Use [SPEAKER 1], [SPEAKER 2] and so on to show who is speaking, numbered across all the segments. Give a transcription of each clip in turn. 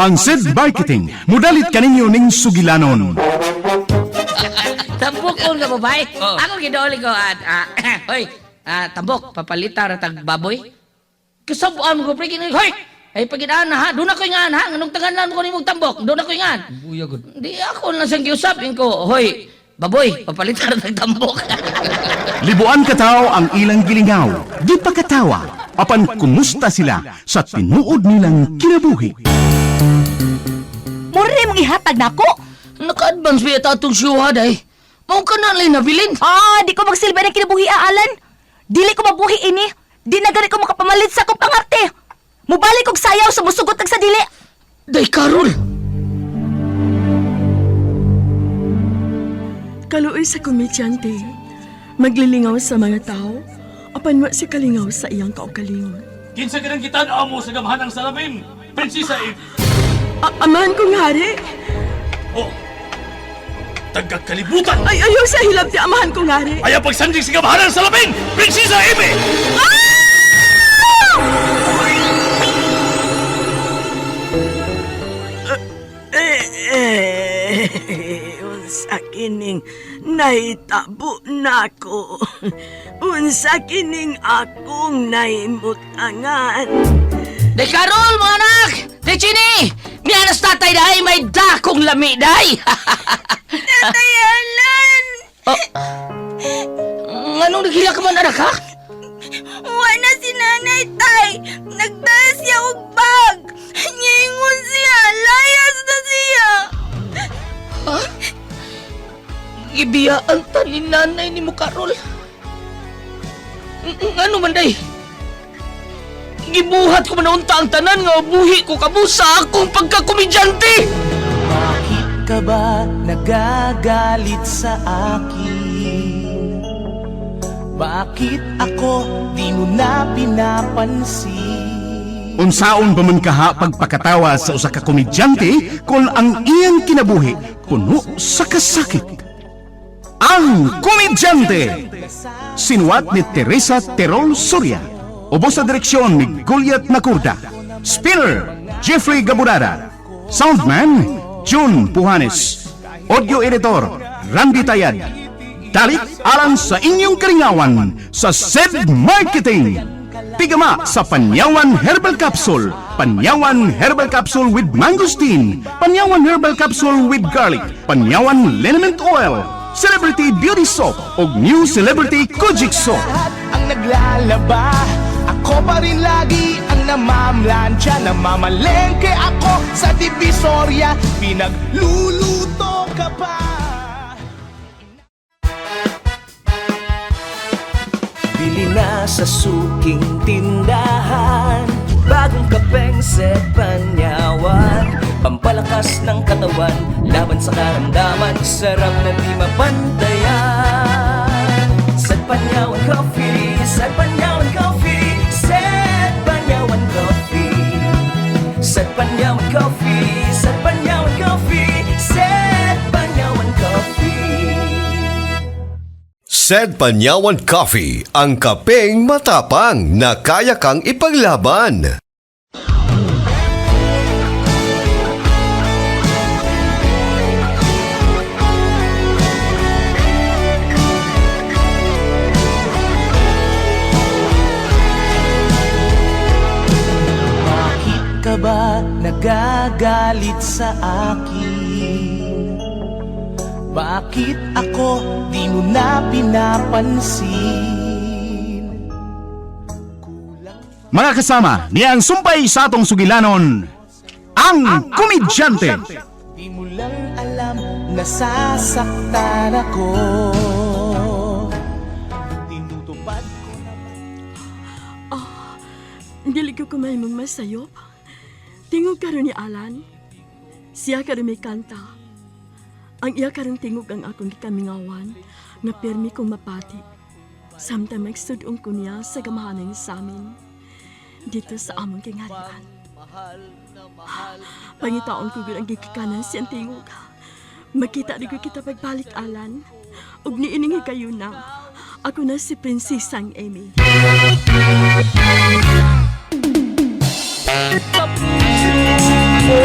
[SPEAKER 1] Ang SED Marketing, mudalit kaninyo ning sugilanon.
[SPEAKER 2] Tambok ko nga babae.
[SPEAKER 3] Oo.
[SPEAKER 2] Ako gidooli ko at hoy, tambok papalita ra tag baboy. Kasabuan ko pre kini, hoy. Ay pagidaan na ha, doon ako ingan ha, nganong tanganan ko nimong tambok, doon ako ingan.
[SPEAKER 3] Buya gud.
[SPEAKER 2] Di ako lang siyang giusap ko, hoy, baboy, papalita ra tag tambok.
[SPEAKER 1] Libuan kataw ang ilang gilingaw, di pa katawa, apan kumusta sila sa tinuod nilang kinabuhi.
[SPEAKER 4] Mura mong ihatag nako.
[SPEAKER 2] Naka-advance ba yata atong siyuha day? Mao ka na lang nabilin.
[SPEAKER 4] Ah, di ko magsilbi ng kinabuhi, Alan. Dili ko mabuhi ini. Di na gani ko makapamalit sa akong pangarte. Mubalik og sayaw sa musugot ag sa dili.
[SPEAKER 2] Day Karol.
[SPEAKER 5] Kaluoy sa komedyante, maglilingaw sa mga tao, apan wa si kalingaw sa iyang kaugalingon.
[SPEAKER 6] Kinsa ka nang gitan-aw mo sa gamhanang salamin, Prinsesa Eve?
[SPEAKER 5] Amahan kong hari!
[SPEAKER 6] Oh, tagakalibutan!
[SPEAKER 5] Ay, ayaw sa hilab ti amahan kong hari!
[SPEAKER 6] Ayaw pagsandig sa gamhanang salamin, Prinsesa Eve!
[SPEAKER 5] Eh, unsa kining nahitabo nako. Unsa kining akong nahimutangan.
[SPEAKER 2] Day Karol, mga anak! Day Chini! Mianas tatay day, may dakong lami day!
[SPEAKER 5] Tatay Alan!
[SPEAKER 2] Oh. Nganong naghila ka man, anak, ha?
[SPEAKER 4] Wa na si nanay tay. Nagdala siya og bag. Niingon siya, layas na siya.
[SPEAKER 2] Gibiyaan ta ni nanay ni mo, Karol. Ngano man, day? Gibuhat ko man unta ang tanan nga buhi ko kamo sa akong pagkakomedyante!
[SPEAKER 7] Bakit ka ba nagagalit sa akin? Bakit ako di mo na pinapansin?
[SPEAKER 1] Unsaon ba man kaha pagpakatawa sa usa ka komedyante kung ang iyang kinabuhi puno sa kasakit? Ang Komedyante! Sinuwat ni Teresa Terol Soria. Ubos sa direksyon ni Goliath Nakurda. Spinner, Jeffrey Gaburada. Soundman, June Puhanes. Audio editor, Randy Tayad. Dalit alang sa inyong karingawan sa SED Marketing. Tigama sa Panyawan Herbal Capsule, Panyawan Herbal Capsule with Mangosteen, Panyawan Herbal Capsule with Garlic, Panyawan Liniment Oil, Celebrity Beauty Soap ug New Celebrity Kojic Soap.
[SPEAKER 7] Lahat ang naglalaba, ako pa rin lagi ang namamlansya. Namamalengke ako sa Divisoria, pinagluluto ka pa.
[SPEAKER 8] Bili na sa suking tindahan. Bagong kapeng sa Panyawan, pampalakas ng katawan, laban sa karamdaman. Sarap na di mapantayan. Sa Panyawan Coffee, sa Panyawan Coffee, sa Panyawan Coffee. Sa Panyawan Coffee, sa Panyawan Coffee, sa Panyawan Coffee.
[SPEAKER 9] Said Panyawan Coffee, ang kapeng matapang na kaya kang ipaglaban.
[SPEAKER 7] Bakit ka ba nagagalit sa akin? Bakit ako di mo na pinapansin?
[SPEAKER 1] Mga kasama, niya ang sumpay sa atong sugilanon, ang Komedyante.
[SPEAKER 7] Di mo lang alam nasasaktan ako. Tinutupad ko naman.
[SPEAKER 5] Dili ko kumay mong masayop. Tingog karon ni Alan. Siya karon may kanta. Ang iya karon tingog ang akong gikamingawan nga pirmi kong mapati. Samtang magsudong ko niya sa gamahanan sa amin. Dito sa among kingharian. Pangitaon ko gud ang gikikanan siyang tingog. Makita di ko kita pagbalik, Alan. Ug niining kayo na. Ako na si Prinsesang Amy.
[SPEAKER 8] Mo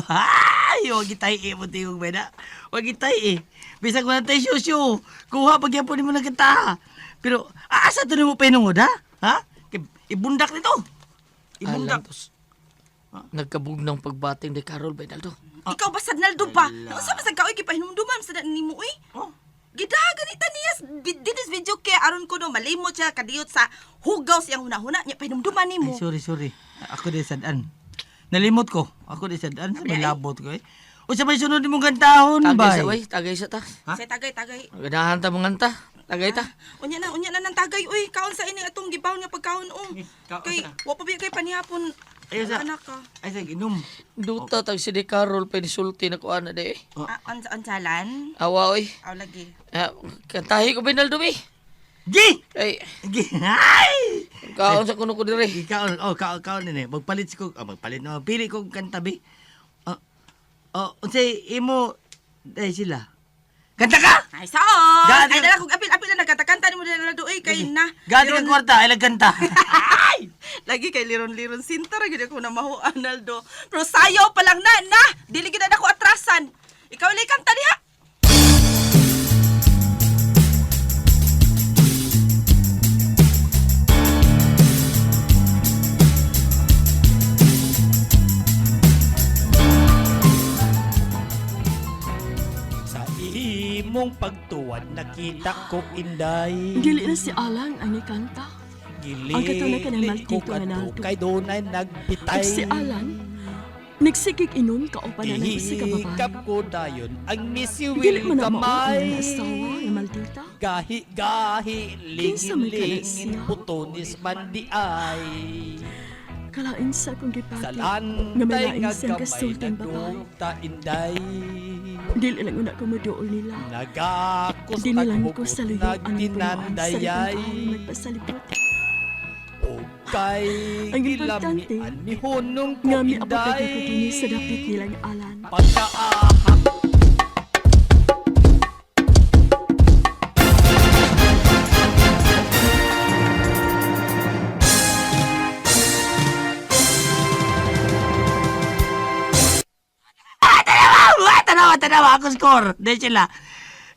[SPEAKER 3] Ay, wag itay eh, mo tingog ba na? Wag itay eh. Bisag wala tayo syusyo. Kuha pag yapon mo nagkanta. Pero asa to nimo pahinungod ha? Ha? Kay ibundak nito.
[SPEAKER 2] Alam
[SPEAKER 3] Ibundak.
[SPEAKER 2] tos. Nagkabugnang pagbating ni Carol Baynaldo.
[SPEAKER 10] Ikaw ba sad Naldo ba? Unsa ba sad ka oy gipahinumduman sa nimo uy?
[SPEAKER 3] Oh.
[SPEAKER 10] Gidagan ita niya dinis video kay aron ko no malimot siya kadiyot sa hugaw siyang hunahuna niya pahinumduman nimo.
[SPEAKER 3] Ay, sorry, sorry. Ako di sadan. Nalimot ko. Ako di sadan. Sa may labot ko eh. O sa may sunod mong kantahon
[SPEAKER 2] Tagay
[SPEAKER 3] ba?
[SPEAKER 2] sa way, tagay sa ta.
[SPEAKER 3] Ha?
[SPEAKER 10] Say tagay tagay.
[SPEAKER 2] Ganahan ta manganta. Tagay ta.
[SPEAKER 10] Unya na nang tagay uy, kaon sa ini atong gibawon nga pagkaon oh.
[SPEAKER 3] Kaon
[SPEAKER 10] Kay
[SPEAKER 3] sa.
[SPEAKER 10] wa pa biya kay panihapon.
[SPEAKER 3] Ayaw sa.
[SPEAKER 10] Anak ka.
[SPEAKER 3] Ay, sa inom.
[SPEAKER 2] Duta tag si ni Carol pinisulti na ko ana de.
[SPEAKER 10] Ah, on onsalan?
[SPEAKER 2] Awa oy.
[SPEAKER 10] Aw lagi.
[SPEAKER 2] Ah, kantahi ko Baynaldo bi.
[SPEAKER 3] Gi!
[SPEAKER 2] Ay,
[SPEAKER 3] Gi! Ay!
[SPEAKER 2] kaon sa kuno ko dire.
[SPEAKER 3] Ikaw, oh, kaon, kaon nini. Magpalit ko, oh, magpalit na. Pili ko kanta bi. Oh, oh, unsay imo dai sila. Kanta ka?
[SPEAKER 10] Ay sao.
[SPEAKER 3] Gati-
[SPEAKER 10] Ay dala kog apil-apil na nagkatakanta nimo dala Naldo uy kay na.
[SPEAKER 3] Gati kang kwarta, ay kanta. Ay!
[SPEAKER 10] Lagi kay liron-liron sinta ra gyud ako na mahuan Naldo. Pero sayaw pa lang na na, dili gid na ako atrasan. Ikaw lay kanta diha.
[SPEAKER 6] Sa imong pagtuwad nakita ko inday.
[SPEAKER 5] Dili na si Alan ang nikanta.
[SPEAKER 6] Gili
[SPEAKER 5] Ang katulad ka ng
[SPEAKER 6] ko
[SPEAKER 5] maldito nga
[SPEAKER 6] kadto
[SPEAKER 5] Naldo.
[SPEAKER 6] kay dunay nagbitay.
[SPEAKER 5] Ug si Alan, nagsigig inom kauban na ng usa ka babae.
[SPEAKER 6] Gihikap ko dayon ang
[SPEAKER 5] Dili
[SPEAKER 6] misiwil
[SPEAKER 5] man na mao ang
[SPEAKER 6] kamay.
[SPEAKER 5] mga asawa nga maldita.
[SPEAKER 6] Gahi gahi
[SPEAKER 5] Kinsa
[SPEAKER 6] lingin
[SPEAKER 5] man kana
[SPEAKER 6] lingin
[SPEAKER 5] siya?
[SPEAKER 6] putonis man di ay.
[SPEAKER 5] Kalain sa akong gipati
[SPEAKER 6] Sa
[SPEAKER 5] nga may
[SPEAKER 6] lantay
[SPEAKER 5] lain
[SPEAKER 6] nga
[SPEAKER 5] siyang
[SPEAKER 6] gamay
[SPEAKER 5] kasulting babae.
[SPEAKER 6] nagdugta inday.
[SPEAKER 5] Dili lang una ko moduol nila.
[SPEAKER 6] Nagakos
[SPEAKER 5] Dili lang ko
[SPEAKER 6] taghugot
[SPEAKER 5] sa luyo ang punuan sa
[SPEAKER 6] nagtinandayay.
[SPEAKER 5] likod magpasalipot.
[SPEAKER 6] O kay
[SPEAKER 5] Ang importante,
[SPEAKER 6] gilamian mihunong ko
[SPEAKER 5] Nga miabot
[SPEAKER 6] inday.
[SPEAKER 5] ako dinhi sa dapit nilang Alan.
[SPEAKER 6] Pagkaahak
[SPEAKER 3] Tanawa, tanawa, tanawa ako score. Dai sila.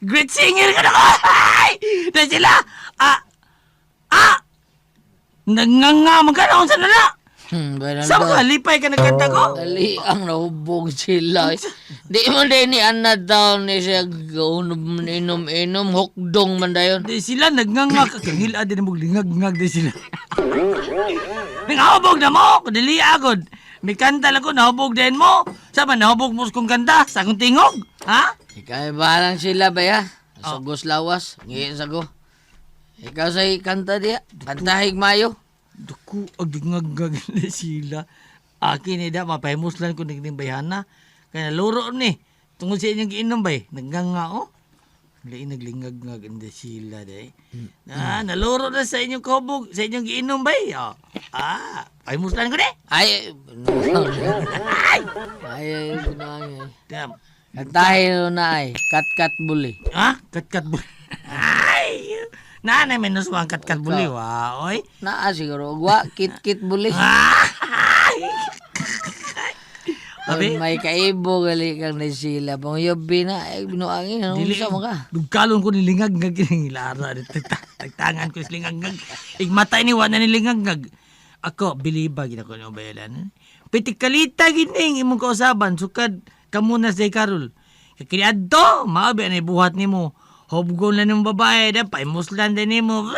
[SPEAKER 3] Great singer ka na ko. Ay! Dai sila. Ah! Ah! Nanganga man ka na unsa na na.
[SPEAKER 2] Baynaldo.
[SPEAKER 3] Sa mga lipay ka nagkanta ko?
[SPEAKER 2] Dali ang nahubog sila. Di mo din ni Anna daw ni siya gaunom inom inom hukdong man dayon.
[SPEAKER 3] Di sila nagnganga ka kangila din mo lingag-ngag di sila. Nangahubog na mo, dili agod. May kanta lang ko nahubog din mo. Sa man nahubog mo kong kanta sa akong tingog. Ha?
[SPEAKER 2] Ikaw bahalang sila ba ya? Sugos lawas, ngiin sago. Ikaw sa kanta diya, kantahig mayo.
[SPEAKER 3] Duku ag ngag na sila. Akin ni da mapahimuslan ko nagning bayhana. Kaya naluro ni. Tungod sa inyong giinom bay, nagnganga oh. Lain naglingag-ngag hindi sila day. Ah, naluro na sa inyong kahubog, sa inyong giinom bay. Oh. Ah, pahimuslan ko ni.
[SPEAKER 2] Ay, ay, ay, ay, ay.
[SPEAKER 3] Damn.
[SPEAKER 2] Kantahin na ay, kat-kat buli.
[SPEAKER 3] Ha? Katkat buli. Ay! Nanay minus one katkat buli wa, oy.
[SPEAKER 2] Naa siguro, gwa, kit-kit buli.
[SPEAKER 3] Abi?
[SPEAKER 2] Kung may kaibo gali kang ni sila. Pang yubi na, ay binuangin. Ano
[SPEAKER 3] Dili
[SPEAKER 2] sa mga?
[SPEAKER 3] Dugkalon ko nilingag ngag ilara tagtangan ko sa lingag ngag. Igmatay ni wala nilingag ngag. Ako biliba gid ako ni bayalan. Pitikalita gid ning imong kausaban sukad kamo na si Carol. Kay kiniadto, maabi anay buhat nimo. Hobgon lang nimo babae, da paimuslan din nimo.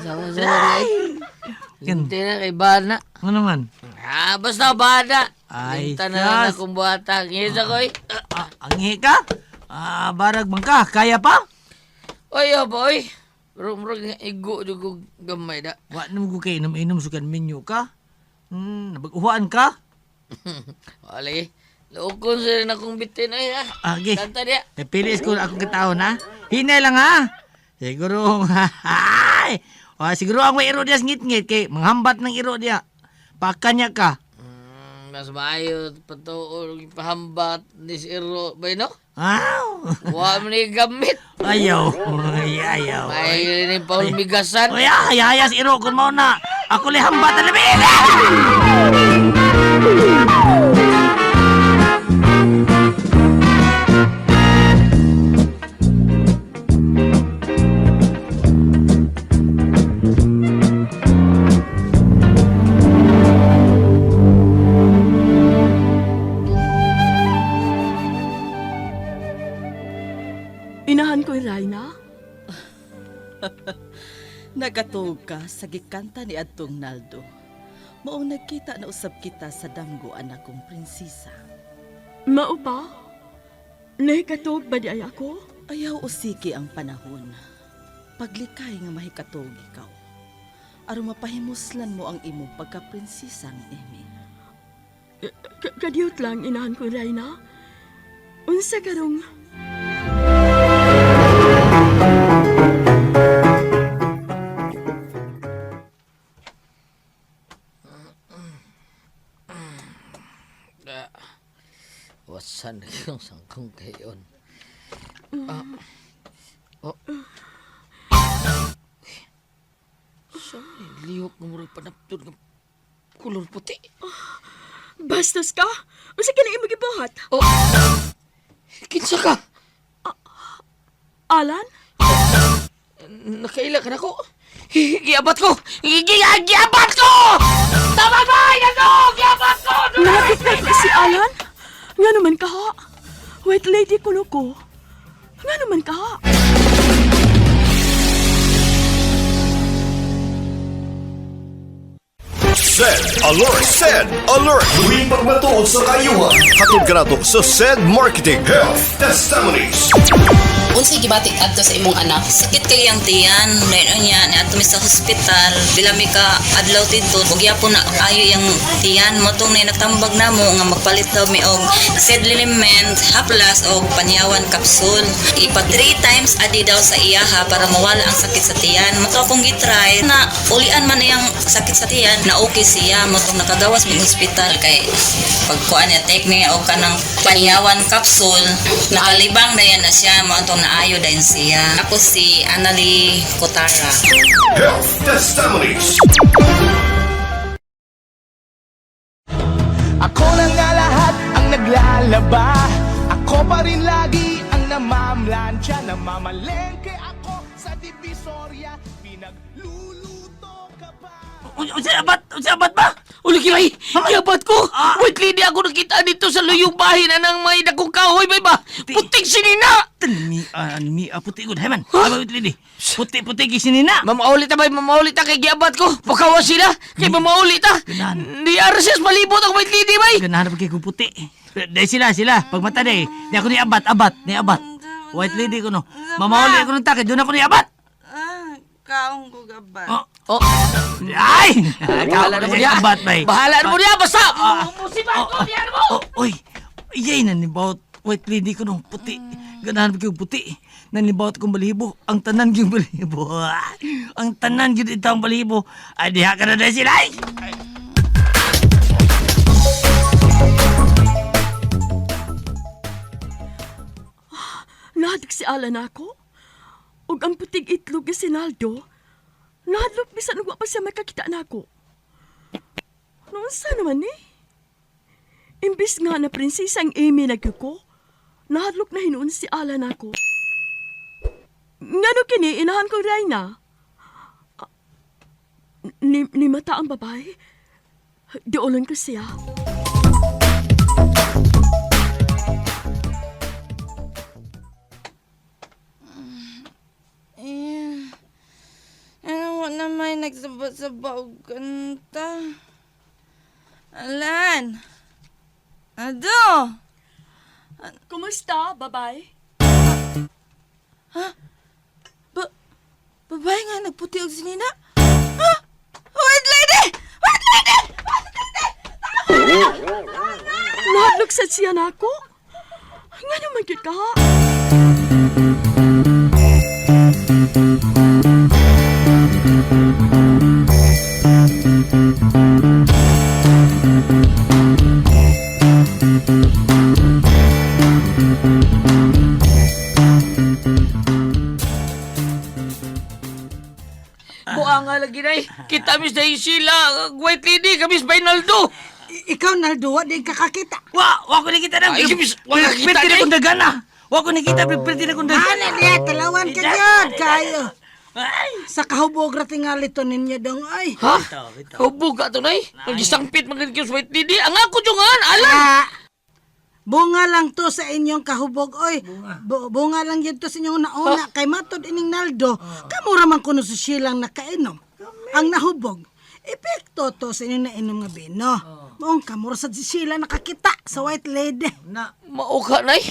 [SPEAKER 2] Sama-sama ay. Hindi na kay bana.
[SPEAKER 3] Ano man?
[SPEAKER 2] Ah, basta bana.
[SPEAKER 3] Ay,
[SPEAKER 2] Hinta na lang
[SPEAKER 3] sus.
[SPEAKER 2] akong buhatag. Ngayon sa koy.
[SPEAKER 3] Ah, anghi ka? Ah, barag man ka, kaya pa?
[SPEAKER 2] Oy, oh, boy. Rumrog nga igo jugo gamay da.
[SPEAKER 3] Wa namo ko kay inom-inom sukad minyo ka. Nabag-uhaan ka?
[SPEAKER 2] Wala eh. Luokon sa rin akong bitin ay ha.
[SPEAKER 3] Ah, okay.
[SPEAKER 2] Kanta niya.
[SPEAKER 3] Napilis ko akong kataon ha. Hinay lang ha. Siguro ay. O, siguro ang may iro diya sa ngit-ngit kay manghambat ng iro diya. Pakanya ka.
[SPEAKER 2] Mas maayo patuo pahambat ni si Iro ba no?
[SPEAKER 3] Aw.
[SPEAKER 2] Wa man ni gamit.
[SPEAKER 3] Ayaw. Ay, ayaw.
[SPEAKER 2] May ni paulmigasan.
[SPEAKER 3] Oy, ay, ay, si iro kun mao na. Ako li hambat na labi.
[SPEAKER 5] Inahan ko Raina.
[SPEAKER 10] Nagatuog ka sa gikanta ni adtong Naldo. Maong nagkita na usab kita sa damgo anak kong prinsesa.
[SPEAKER 5] Mao ba? Nahikatuog ba di ay ako?
[SPEAKER 10] Ayaw usiki ang panahon. Paglikay nga mahikatuog ikaw. Aron mapahimuslan mo ang imong pagkaprinsesang Amy.
[SPEAKER 5] Kadiyot lang, inahan ko Raina. Unsa karong
[SPEAKER 2] Wasan na yung sangkong kayon. Ah. Oh. Saan ni lihok ng murag panaptod ng kulor puti?
[SPEAKER 5] Bastos ka? Unsa kini imong gibuhat?
[SPEAKER 2] Oh. Kinsa ka?
[SPEAKER 5] Alan?
[SPEAKER 2] Nakaila ka na ko? Giabat ko! Giabat ko! Tama ba? Ano? Giabat ko!
[SPEAKER 5] Nahapit na ko si Alan? Nga naman ka ha? White lady kuno ko. Nga naman ka ha?
[SPEAKER 9] Send alert! Send alert! Tuwing pagmatuod sa kayuhan. Hatod ka nato sa Send Marketing Health Testimonies.
[SPEAKER 11] Unsay gibati adto sa imong anak? Sakit kay ang tiyan, meron niya niadto mi sa hospital. Pila mi ka adlaw didto, ug gyapon na ayo yang tiyan mo tong nay nagtambag namo nga magpalit daw mi og sedliment, haplas og panyawan capsule. Ipa 3 times a day daw sa iyaha para mawala ang sakit sa tiyan. Mo to akong gitry na ulian man iyang sakit sa tiyan na okay siya mo tong nakagawas mi hospital kay pagkuan niya take niya og kanang panyawan capsule nakalibang na yan na siya mo atong naayo dayon siya. Ako si Annalie Kotara.
[SPEAKER 9] Health Testimonies.
[SPEAKER 7] Ako na nga lahat ang naglalaba. Ako pa rin lagi ang namamlansya. Namamalengke ako sa Divisoria. Pinagluluto ka pa.
[SPEAKER 3] Unsa abat? Unsa abat ba?
[SPEAKER 2] Uli kilay! Giabat ko! White lady ako nakita dito sa luyong bahin na nang may dakong kahoy bay ba? Putik sinina!
[SPEAKER 3] Ni ni puti gud heman. Aba lady. Puti puti gisinina.
[SPEAKER 2] Mamaulit ta bay, mamaulit ta kay giabat ko. Pakawa sila kay mamaulit ta.
[SPEAKER 3] Ganahan.
[SPEAKER 2] Di RSS malibot ang white lady bay.
[SPEAKER 3] Ganahan pa kay kong puti. Dahil sila sila pagmata day. Di ako ni abat abat ni abat. White lady ko no. Mamauli ako ng takit. Doon ako ni abat.
[SPEAKER 10] Ah, kaong ko gabat.
[SPEAKER 3] Oh.
[SPEAKER 2] Oh,
[SPEAKER 3] Ay!
[SPEAKER 2] bahala na mo niya.
[SPEAKER 3] Abat bay.
[SPEAKER 2] Bahala na mo niya basta. Musibat ko diyan mo.
[SPEAKER 3] Oh, oy. Iyay nanibawat white lady ko no puti. Ganahan pa kay puti. Nanibawat kong balibo. Ang tanan gyud balibo. Ang tanan gyud itang balibo. Ay diha ka na dahil sila. Ay!
[SPEAKER 5] Nahadlok si Alan ako. Ug ang putig itlog nga si Naldo. Nahadlok bisan wa pa siya makakita nako. Noon sa naman eh? Imbis nga na prinsesang Amy nagyuko, nahadlok na hinuon si Alan ako. Ngano kini inahan ko Reyna? Ah, Ni mata ang babae. Diolon ko siya.
[SPEAKER 12] Eh, ano mo naman nagsaba-saba og kanta. Alan! Ado!
[SPEAKER 5] Kumusta, babae?
[SPEAKER 12] Ba babae nga nagputi og sinina? Ha? White lady! White lady! White lady!
[SPEAKER 5] Nahadlok sad siya nako. Nga naman gyud ka?
[SPEAKER 2] Buang nga lagi nay. Kita mis dahil sila. White lady kami sa Bainaldo.
[SPEAKER 13] Ikaw, Naldo, wa di kakakita.
[SPEAKER 3] Wa, wa ko nakita na.
[SPEAKER 2] Ay, gibis, wa nakita
[SPEAKER 3] Pwede na
[SPEAKER 2] na eh.
[SPEAKER 3] kong dagana. Wa ko nakita, pwede na kong dagana.
[SPEAKER 13] Ana niya, talawan ka gyud kayo.
[SPEAKER 3] Ay!
[SPEAKER 13] Sa kahubog ra tingali to ninyo dong ay.
[SPEAKER 2] Ha? Hubog ka to nay. Nagisangpit mga sa white lady. Ang ako jungan, alam.
[SPEAKER 13] Ah, Bunga lang to sa inyong kahubog oy. Bunga lang yun to sa inyong nauna kay matod ining Naldo. Kamura man kuno sa silang nakainom. Ang nahubog. Epekto to sa inyong nainom nga bino. Maong kamura sa si Sheila nakakita sa white lady.
[SPEAKER 3] Na.
[SPEAKER 2] Mao ka, nay?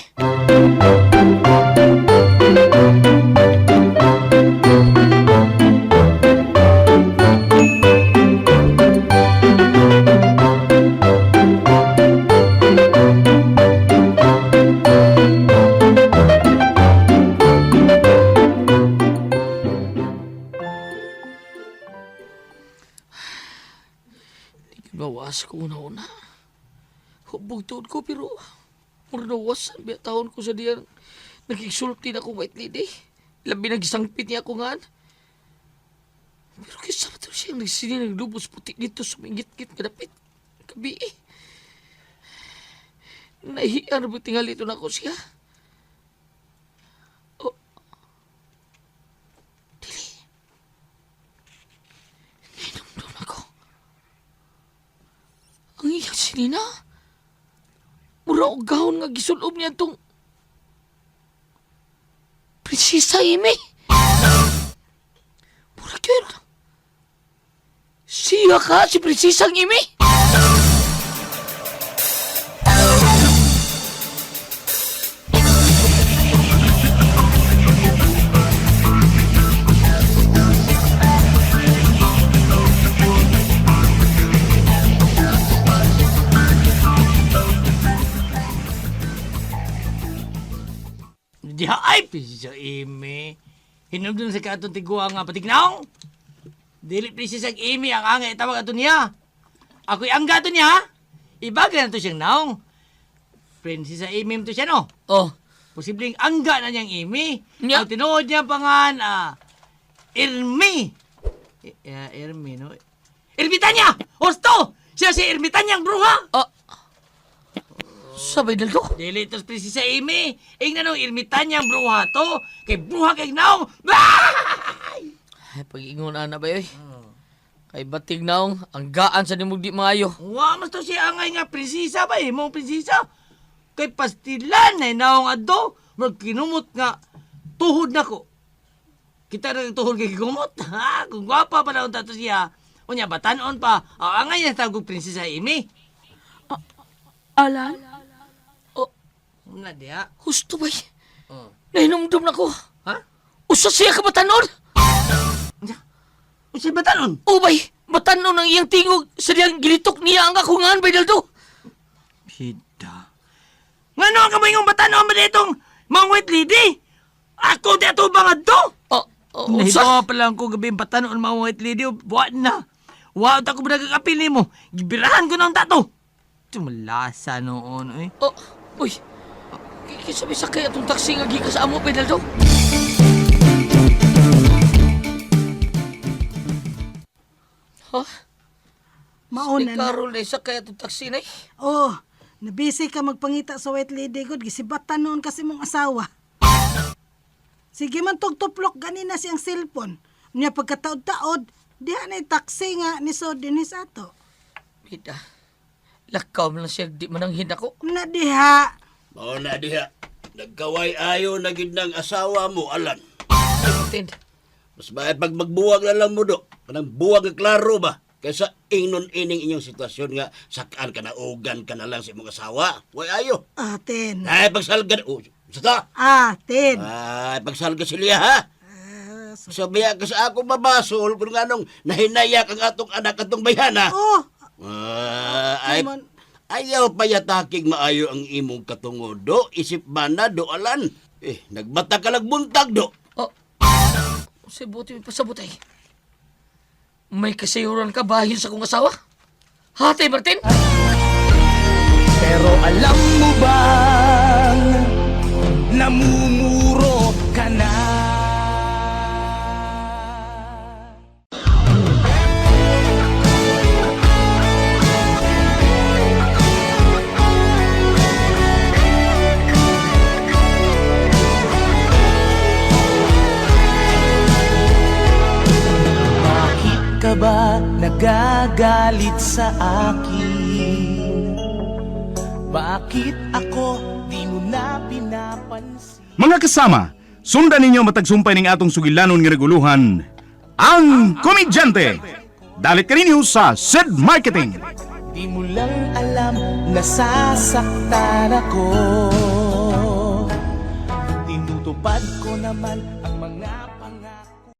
[SPEAKER 2] Bawas ko una-una. Hubog tuod ko pero murnawas ang taon ko sa diyan. Nagigsulti na ako white lady. Labi nagisangpit niya ako ngaan. Pero kisa ba ito siyang nagsini naglubos puti dito sumingit-ngit kadapit. Kabi eh. Nahiya na ba tingali ito na ako siya? Oh. Dili. Nainumdum ako. Ang iyang sinina. Mura og gahon nga gisulob niya tong Prinsesa Amy. Mura gyud. Siya ka si Prinsesa Amy.
[SPEAKER 3] Diha ay prinsesa Amy. Hinumdum sa katong tiguang nga patignaong. Dili prinsesa Amy ang angay tawag ato niya. Ako'y angga ato niya. Ibagay na to siyang naong. Prinsesa Amy to siya no.
[SPEAKER 2] Oh.
[SPEAKER 3] Posibleng angga na niyang Amy.
[SPEAKER 2] Nya.
[SPEAKER 3] Ang tinuod niya pangan Irmi. Irmi no. Ermitanya! Osto! Siya si Ermitanyang bruha!
[SPEAKER 2] Oh. Sabay daldo.
[SPEAKER 3] Dili to prinsesa Amy. Ingna nung ermitanyang bruha to. Kay bruha kay naong.
[SPEAKER 2] Ay, pag-ingon ana ba yoy? Kay batig naong ang gaan sa nimog di maayo.
[SPEAKER 3] Wa mas to siya angay nga prinsesa ba eh. Mong prinsesa. Kay pastilan ay naong adto. Magkinumot nga tuhod nako. Kita na yung tuhod kay kumot. Ha? Kung gwapa pa na unta to siya. Unya batanon pa. Ang angay niya tawag og prinsesa Amy.
[SPEAKER 5] Alan,
[SPEAKER 2] Oh,
[SPEAKER 3] Na diha.
[SPEAKER 2] husto bay.
[SPEAKER 3] Oh.
[SPEAKER 2] Nahinumdum na ko.
[SPEAKER 3] Ha?
[SPEAKER 2] Usa siya ka batanon.
[SPEAKER 3] Usa batanon?
[SPEAKER 2] Ubay, batanon ang iyang tingog sa diyang gilitok niya ang akungan bay daldo.
[SPEAKER 3] Pida. Ngano ang kamoy batanon ba ditong mga white lady? Ako di ato bang adto?
[SPEAKER 2] Oh, oh, unsa?
[SPEAKER 3] Nahibaw pa lang ko gabi batanon mga white lady. Wa na. Wa ta ko nagkakapil nimo. Gibirahan ko na ang tato. Tumalasa noon eh.
[SPEAKER 2] Oh, uy. Kinsa may sakay atong taxi nga gikan sa amo bay daldo? Ha?
[SPEAKER 13] Mauna
[SPEAKER 2] Si
[SPEAKER 13] na.
[SPEAKER 2] Carol na sakay atong taxi nay.
[SPEAKER 13] Oh, nabisi ka magpangita sa white lady god gisibatan noon kasi mong asawa. Sige man tugtuplok ganina siyang cellphone. Nya pagkataod-taod, diha na taxi nga ni so dinis ato.
[SPEAKER 2] Bida. Lakaw man lang siya di mananghin ako.
[SPEAKER 13] Na diha.
[SPEAKER 14] Mao na diha. Nagkaway ayo na gid ng asawa mo, Alan.
[SPEAKER 2] Martin.
[SPEAKER 14] Mas may pag magbuwag na lang mo do. Kanang buwag nga klaro ba? Kaysa ingnon ining inyong sitwasyon nga sakaan ka na ugan ka na lang sa imong asawa. Way ayo.
[SPEAKER 13] Atin.
[SPEAKER 14] Ay pagsalga oh, sa ta.
[SPEAKER 13] Atin.
[SPEAKER 14] Ay pagsalga silya ha. Sabiya ka sa ako mabasol kung nganong nahinayak ang atong anak atong bayhana.
[SPEAKER 13] Oh,
[SPEAKER 14] Ah, ay, ayaw payataking maayo ang imong katungod do. Isip ba na do alan? Eh, nagbata ka lang buntag do.
[SPEAKER 2] Oh. Sa buti may pasabot ay. May kasayuran ka bahin sa kong asawa? Hatay, Martin?
[SPEAKER 7] Pero alam mo bang namumuro ka na? Bakit ka ba nagagalit sa akin? Bakit ako di mo na pinapansin?
[SPEAKER 1] Mga kasama, sundan ninyo matag sumpay ning atong sugilanon nga naguluhan, ang Komedyante. Dalit kaninyo sa Sid Marketing.
[SPEAKER 7] Di mo lang alam, nasasaktan ako. Tinutupad ko naman